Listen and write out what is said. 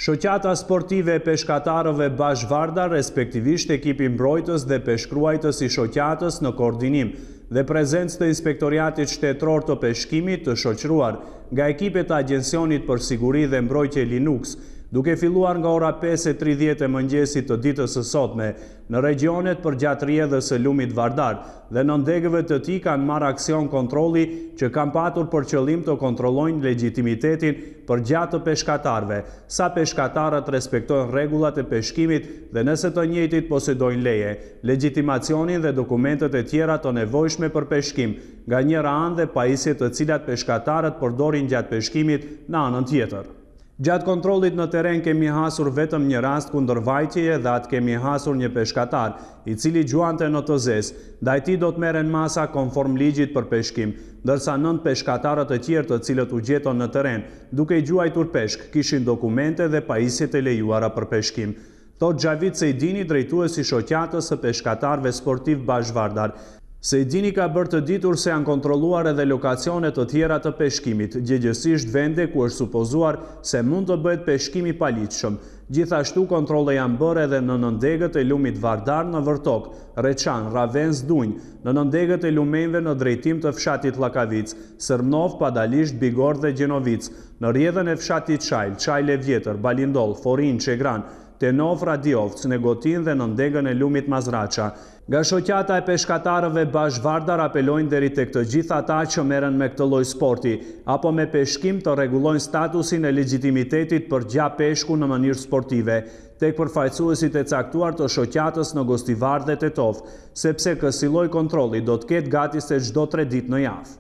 Shoqata Sportive e Peshkatarëve Bash Vardar, respektivisht ekipi mbrojtës dhe peshkruajtës i shoqatës në koordinim dhe prezencë të Inspektoriatit Shtetëror të Peshkimit të shoqëruar nga ekipe të Agjencionit për Siguri dhe Mbrojtje Linux, duke filluar nga ora 5:30 e mëngjesit të ditës së sotme, në regjionet përgjatë rrjedhës së lumit Vardar dhe nëndegëve të tij kanë marrë aksion kontrolli që kanë patur për qëllim të kontrollojnë legjitimitetin përgjatë të peshkatarëve, sa peshkatarët respektojnë rregullat e peshkimit dhe nëse të njëjtit posedojnë leje, legjitimacionin dhe dokumentet e tjera të nevojshme për peshkim, nga njëra anë dhe pajisjet të cilat peshkatarët përdorin gjatë peshkimit në anën tjetër. Gjatë kontrollit në terren kemi hasur vetëm një rast kundërvajtjeje dhe atë kemi hasur një peshkatar, i cili gjuante në të zezë. Ndaj tij do të merren masa konform ligjit për peshkim, ndërsa nëntë peshkatarët e tjerë të cilët u gjetën në terren, duke gjuajtur peshk, kishin dokumente dhe pajisje të lejuara për peshkim. Thotë Xhavit Sejdini, drejtues i Shoqatës së Peshkatarëve Sportiv Bash Vardar. Sejdini ka bërë të ditur se janë kontrolluar edhe lokacione të tjera të peshkimit, gjegjësisht vende ku është supozuar se mund të bëhet peshkim i paligjshëm. Gjithashtu kontrolle janë bërë edhe në nëndegët e lumit Vardar në Vërtok, Reçan, Ravenc, Dunjë, në nëndegët e lumenjve në drejtim të fshatit Llakavicë, Sërmnovë, Padalisht, Bigor dhe Gjenovicë, Në rrjedhën e fshatit Çajlë, Çajlë e Vjetër, Balindoll, Forinë, Çegran, Tenovë, Radiovc, Negotinë dhe nëndegën e lumit Mazraça. Nga Shoqata e Peshkatarëve Bash Vardar apelojnë deri tek të gjithë ata që merren me këtë lloj sporti, apo me peshkim të rregullojnë statusin e legjitimitetit për gja peshku në mënyrë sportive, tek përfaqësuesit e caktuar të shoqatës në Gostivar dhe Tetovë, sepse kësi lloj kontrolli do të ketë gati se çdo tre ditë në javë.